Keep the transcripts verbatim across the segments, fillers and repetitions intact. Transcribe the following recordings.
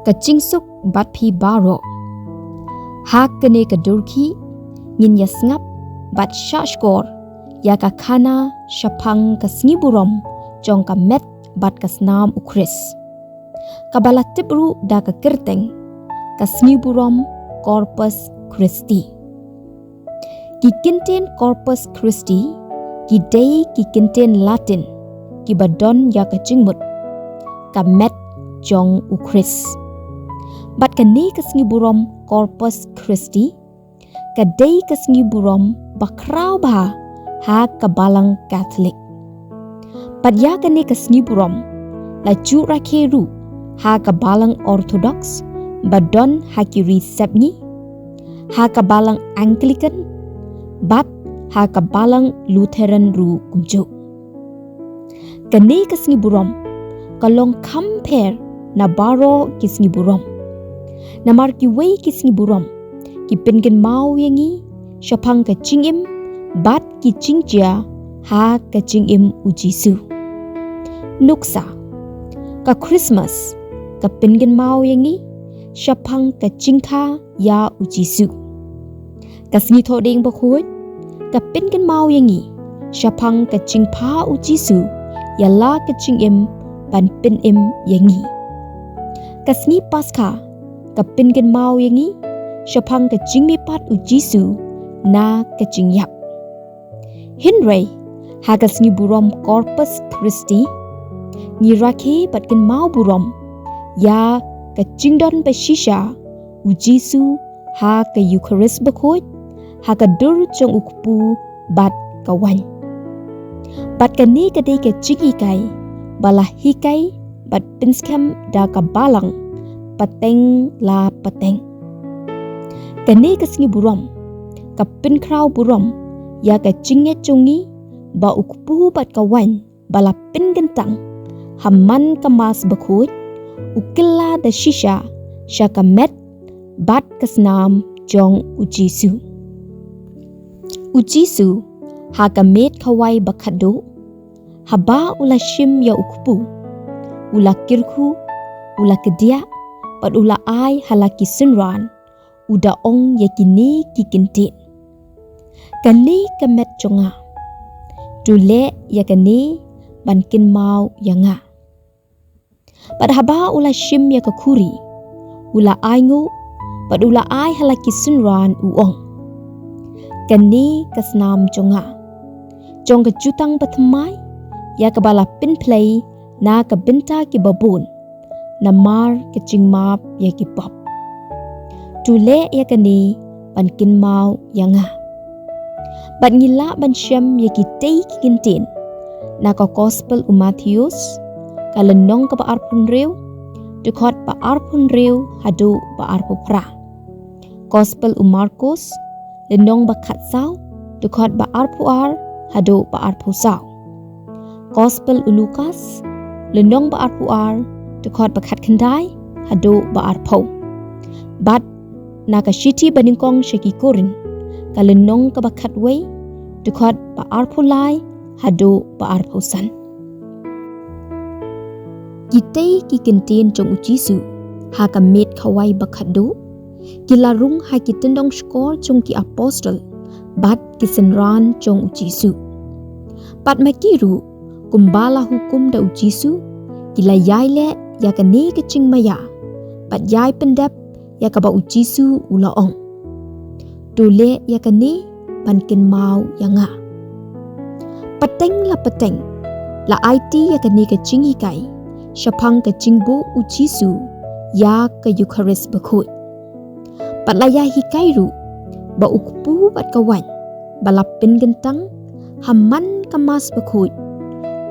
Ka jingsuk bad phi baroh. Ha kane ka durkhih ngin ïa sngap bad shahshkor ïa ka khana shaphang ka sngi burom jong ka met bad ka snam u Khrist, kaba la tip ruh da ka kyrteng ka sngi burom Corpus Christi. Ki kyntien Corpus Christi ki dei ki kyntien Latin kiba don ïa ka jingmut ka met jong u Khrist. Bad kane ka sngi burom Corpus Christi ka dei ka sngi burom ba khraw bha ha ka Balang Katholik. Bad ïa kane ka sngi burom la ju rakhe ruh ha ka Balang Orthodox ba don ha ki ri sepngi, ha ka Balang Anglican, bad ha ka Balang Lutheran ruh kumjuh. Kane ka sngi burom ka long kham pher na baroh ki sngi burom. Namar kiwei ki sngi burom ki pynkynmaw ïa ngi shaphang ka jingim bad ki jingjia ha ka jingim u Jisu. Nuksa, ka Christmas ka pynkynmaw ïa ngi shaphang ka jingkha ïa u Jisu. Ka sngi Thohdieng Bakhuid ka pynkynmaw ïa ngi shaphang ka jingpha u Jisu ïa la ka jingim ban pynim ïa ngi. Ka sngi Paskha ka pynkynmaw ïa ngi shaphang ka jingmihpat u Jisu na ka jingïap. Hynrei ha ka sngi burom Corpus Christi ngi rakhe bad kynmaw burom ïa ka jingdon ba shisha u Jisu ha ka Eukharist Bakhuid, ha ka dur jong u kpu bad ka waiñ. Bad kane ka dei ka jinghikai ba la hikai bad pynskhem da ka Balang pateng la pateng. Kane ka sngi burom ka pynkhraw burom ïa ka jingngeit jong ngi ba u kpu bad ka waiñ ba la pynkyntang ha man ka Mass Bakhuid u kylla da shisha sha ka met bad ka snam jong u Jisu. U Jisu ha ka miet khawai ba khatduh, haba u la shim ïa u kpu, u la kyrkhu, u la kdiah bad u la ai ha la ki synran, u da ong ïa kine ki kyntien: Kane ka met jong nga. To leh ïa kane ban kynmaw ïa nga. Bad haba u la shim ïa ka khuri, u la ainguh bad u la ai ha la ki synran, u ong: Kane ka snam jong nga, jong ka jutang bathymmai, ïa kaba la pynphlei na ka bynta kiba bun namar ka jingmap ïa ki pop. To leh ïa kane ban kynmaw ïa nga. Bad ngi lah ban shem ïa kitei ki kyntien na ka Gospel u Mathaios, ka lynnong kaba arphew hynriew, dkhot ba arphew hynriew haduh ba arphew phra. Gospel u Markos, lynnong ba khatsaw, dkhot ba arphew ar haduh ba arphew saw. Gospel u Lukas, lynnong ba arphew ar, dkhot ba khatkhyndai haduh ba arphew. Bad na ka shithi banyngkong sha ki Korinth, ka lynnong kaba khatwei, dkhot ba arphew lai haduh ba arphew san. Kitei ki kyntien jong u Jisu ha ka miet khawai ba khatduh ki la rung ha ki tyndong shkor jong ki apostol bad ki synran jong u Jisu. Bad ma ki ruh, kumba la hukum da u Jisu, ki la ïai leh ïa kane ka jingmaïa bad ïai pyndep ïa kaba u Jisu u la ong: To leh ïa kane ban kynmaw ïa nga. Pateng la pateng la aiti ïa kane ka jinghikai shaphang ka jingbuh u Jisu ïa ka Eukharist Bakhuid. Bad la ïa hikai ruh ba u kpu bad ka waiñ ba la pynkyntang ha man ka Mass Bakhuid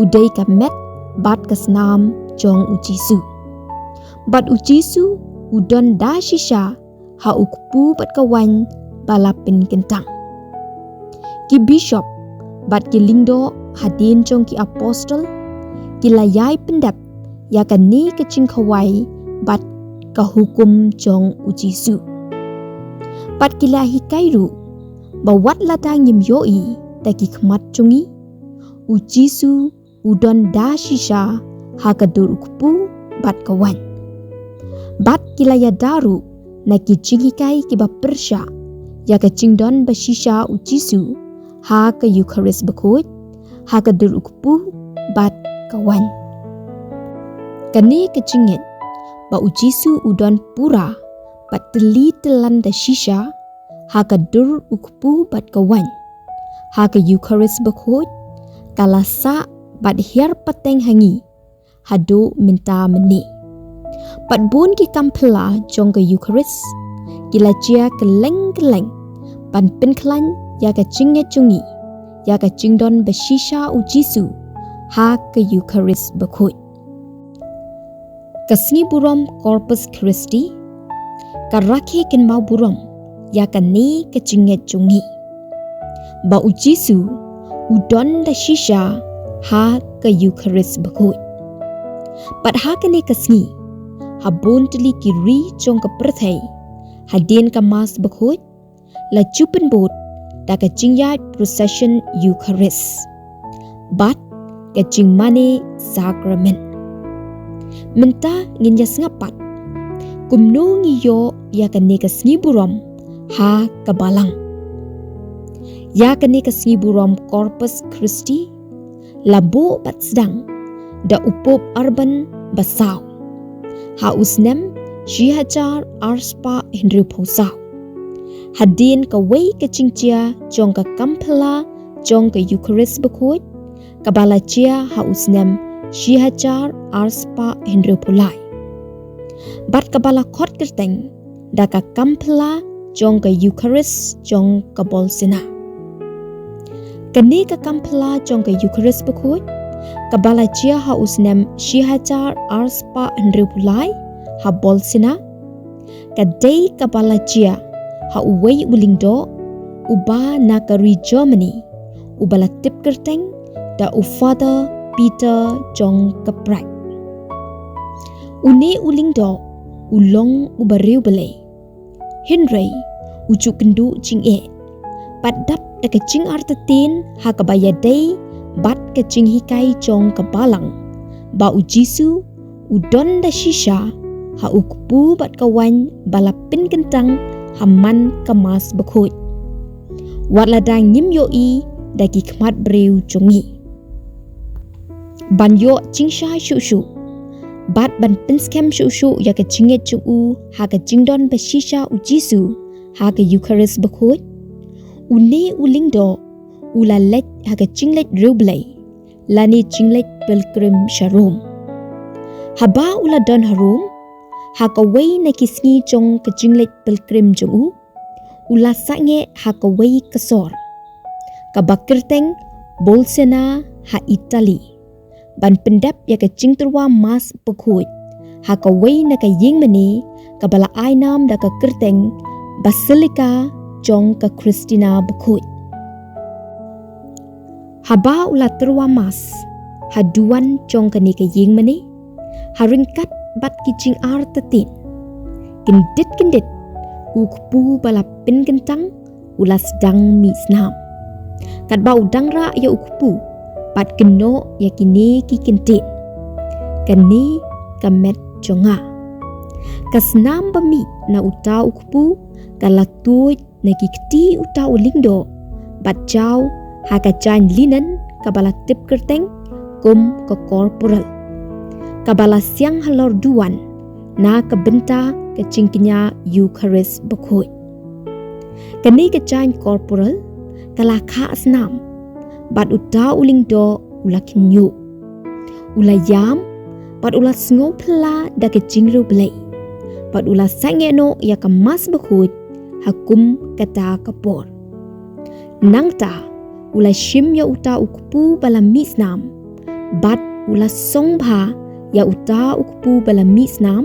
u dei ka met bad ka snam jong u Jisu. Bad u Jisu u don da shisha ha u kpu bad ka waiñ ba la pynkyntang. Ki bishop bad ki lyngdoh hadien jong ki apostol ki la ïai pyndep ïa kane ka jingkhawai bad ka hukum jong u Jisu. Bad ki la hikai ruh ba wat lada ngim ïohi da ki khmat jong ngi, u Jisu u don da shisha ha ka dur u kpu bad ka waiñ. Bad ki la ïada ruh na ki jinghikai kiba pyrshah ïa ka jingdon ba shisha u Jisu ha ka Eukharist bakhuid, ha ka dur u kpu bad ka waiñ. Kane ka jingngeit ba u Jisu u don pura bad tylli tyllan da shisha ha ka dur u kpu bad ka waiñ, ha ka Eukharist bakhuid, ka la sah bad hiar pateng ha ngi haduh mynta mynne. Bad bun ki kam phylla jong ka Eukharist ki la jia kylleng kylleng ban pynkhlaiñ ïa ka jingngeit jong ngi ïa ka jingdon ba shisha u Jisu ha ka Eukharist bakhuid. Ka sngi burom Corpus Christi ka rakhe kynmaw burom ïa kane ka jingngeit jong ngi ba u Jisu u don da shisha ha ka Eukharist bakhuid. Bad ha kane ka sngi, ha bun tylli ki ri jong ka pyrthei, hadien ka Mass bakhuid la ju pynbud da ka jingïaid procession Eukharist bad ka jingmane sakramen. Mynta ngin ïa sngap pat kumno ngi ïoh ïa kane ka sngi burom ha ka balang. Ïa kane ka sngi burom Corpus Christi la buh bad sdang da u Pope Urban ba saw ha u snem shi hajar arspah hynriewphew saw. Hadien kawei ka jingjia jong ka kam phylla jong ka Eukharist bakhuid kaba la jia ha u snem shi hajar arspah hynriewphew lai, bad kaba la khot kyrteng da ka kam phylla jong ka Eukharist jong ka Bolsena. Kane ka kam phylla jong ka Eukharist bakhuid kaba la jia ha u snem shi hajar arspah hynriewphew lai ha Bolsena, ka dei kaba la jia ha uwei u lyngdoh uba na ka ri Germany, uba la tip kyrteng da u Father Peter jong ka Prague. Une u lyngdoh u long uba riewblei, hynrei u ju kynduh jingeh bad dap da ka jingartatien ha kaba ïadei bad ka jinghikai jong ka balang ba u Jisu u don da shisha ha u kpu bad ka waiñ ba la pynkyntang ha man ka Mass bakhuid, wat lada ngim ïohi da ki khmat briew jong ngi. Ban ïoh jingshai shuh shuh bad ban pynskhem shuh shuh ïa ka jingngeit jong u ha ka jingdon ba shisha u Jisu ha ka Eukharist bakhuid, une u lyngdoh u la leit ha ka jingleit riewblei lane jingleit pilgrim sha Rom. Haba u la don ha Rom ha kawei na ki sngi jong ka jingleit pilgrim jong u, u la sangeh ha kawei ka sor kaba kyrteng Bolsena ha Italy ban pyndep ïa ka jingtyrwa Mass bakhuid ha kawei na ka ïingmane kaba la ai nam da ka kyrteng Basilica jong ka Christina bakhuid. Haba u la tyrwa Mass ha duwan jong kane ka ïingmane, ha ryngkat bad ki jingartatien, kyndit kyndit u kpu ba la pynkyntang u la sdang mih snam. Katba u dang rah ïa u kpu bad kynnoh ïa kine ki kyntien: Kane ka met jong nga. Ka snam ba mih na uta u kpu ka la tuid na ki kti uta u lyngdoh bad jaw ha ka jaiñ linen kaba la tip kyrteng kum ka corporal, kaba la siang halor duwan na ka bynta ka jingkñia Eukharist bakhuid. Kane ka jaiñ corporal ka la khah snam bad uta u lyngdoh u la khñiuh, u la ïam bad u la sngew phylla da ka jingriewblei bad u la sangeh noh ïa ka Mass bakhuid ha kum kata ka por. Nangta u la shim ïa uta u kpu ba la mih snam bad u la song bha ïa uta u kpu ba la mih snam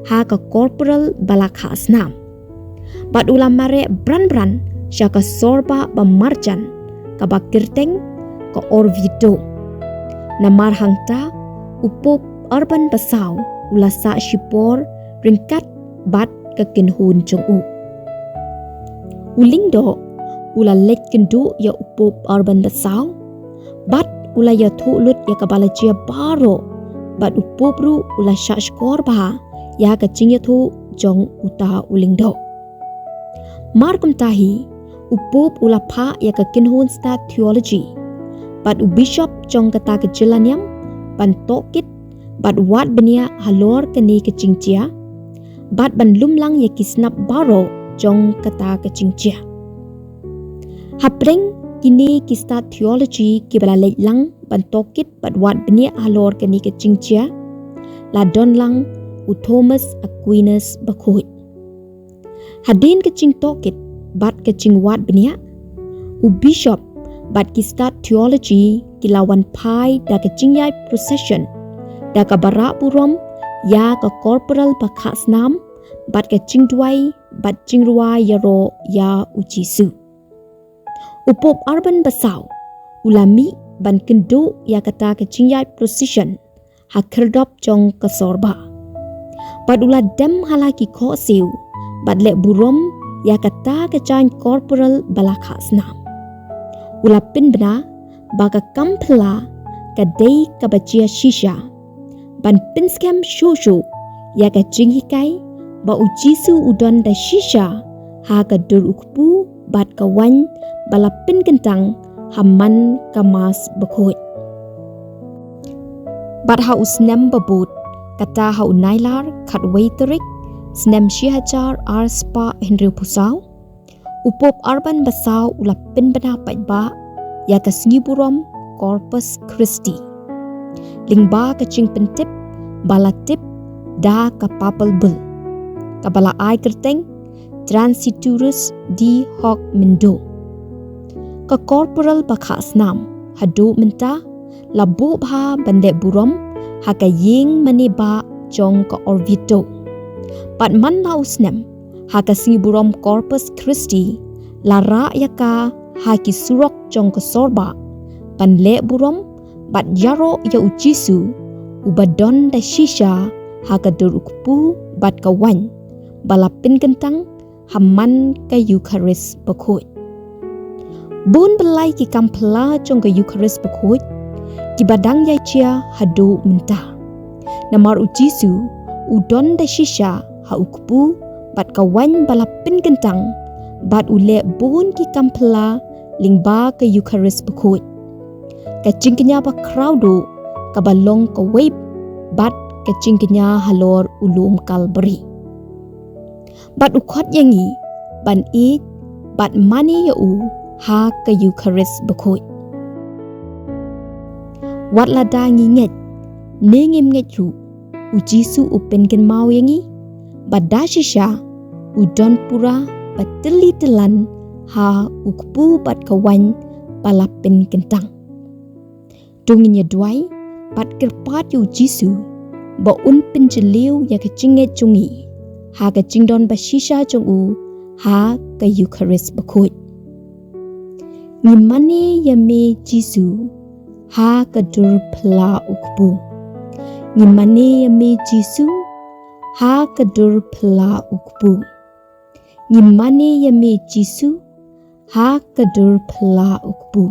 ha ka corporal ba la khah snam. Bad u la mareh bran bran sha ka sor ba marjan kaba kyrteng ka Orvieto. Namar hangta u Pope Urban ba saw u la sah shipor ryngkat bad ka kynhun jong u. U lyngdoh u la leit kynduh ïa u Pope Urban ba saw bad u la ïathuh lut ïa kaba la jia baroh, bad u Pope ruh u la shah shkor bha ïa ka jingïathuh jong uta u lyngdoh. Mar kumta hi, u Pope u la phah ïa ka kynhun stad theology bad u bishop jong kata ka jylla niam ban tohkit bad wad bniah halor kane ka jingjia bad ban lum lang ïa ki snap baroh jong kata ka jingjia. Hapdeng kine ki stad theology kiba la leit lang ban tohkit bad wad bniah halor kane ka jingjia, la don lang u Thomas Aquinas bakhuid. Hadien ka jingtohkit bad ka jingwad bniah, u bishop bad ki stad theology ki la wan phai da ka jingïaid procession da kaba rah burom ïa ka corporal ba khah snam bad ka jingduwai bad jingrwai ïaroh ïa u Jisu. U Pope Urban basaw u la mih ban kynduh ïa kata ka jingïaid procession ha khyrdop jong ka sor bah. Bad u la dem ha la ki khohsiew bad leh burom ïa kata ka jaiñ corporal ba la khah snam. U la pynbna ba ka kam phylla ka dei kaba jia shisha ban pynskhem shuh shuh ïa ka jinghikai ba u Jisu u don da shisha ha ka dur u kpu bad ka waiñ ba la pynkyntang ha man ka Mass bakhuid. Bad ha u snem ba bud, kata ha u Nailar khatwei tarik, snem shi hajar ar spah hynriew phew saw, u Pope Urban basaw u la pynbna paidbah ïa ka sngi burom Corpus Christi lyngba ka jingpyntip ba la tip da ka Papal Bull kaba la ai kyrteng Transiturus de hoc mundo. Ka corporal ba khah snam haduh mynta la buh bha ban leh burom ha ka ïing mane bah jong ka Orvieto. Bad man la u snem, ha ka sngi burom Corpus Christi, la rah ïa ka ha ki surok jong ka sor bah ban leh burom bad ïaroh ïa u Jisu uba don da shisha ha ka dur u kpu bad ka waiñ ba la pynkyntang ha man ka Eukharist bakhuid. Bun byllai ki kam phylla jong ka Eukharist bakhuid kiba dang ïai jia haduh mynta. Namar u Jisu u don da shisha ha u kpu bad ka waiñ ba la pynkyntang bad u leh bun ki kam phylla lyngba ka Eukharist bakhuid. Ka jingkñia ba khraw duh kaba long kawei bad ka jingkñia halor u lum Kalbari. Bad u khot ïa ngi ban ïeit bad mane ïa u ha ka Eukharist bakhuid. Wat lada ngi ngeit ne ngim ngeit ruh, u Jisu u pynkynmaw ïa ngi ba da shisha u don pura ba tylli tyllan ha u kpu bad ka waiñ ba la pynkyntang. To ngin ïa duwai bad kyrpad ïa u Jisu ba un pynjylliew ïa ka jingngeit jong ngi ha ka jingdon ba shisha jong u ha ka Eukharist bakhuid. Ngi mane ïa me Jisu ha ka dur phylla u kpu. Ngi mane ïa me Jisu ha ka dur phylla u kpu. Ngi mane ïa me Jisu ha ka dur phylla u kpu.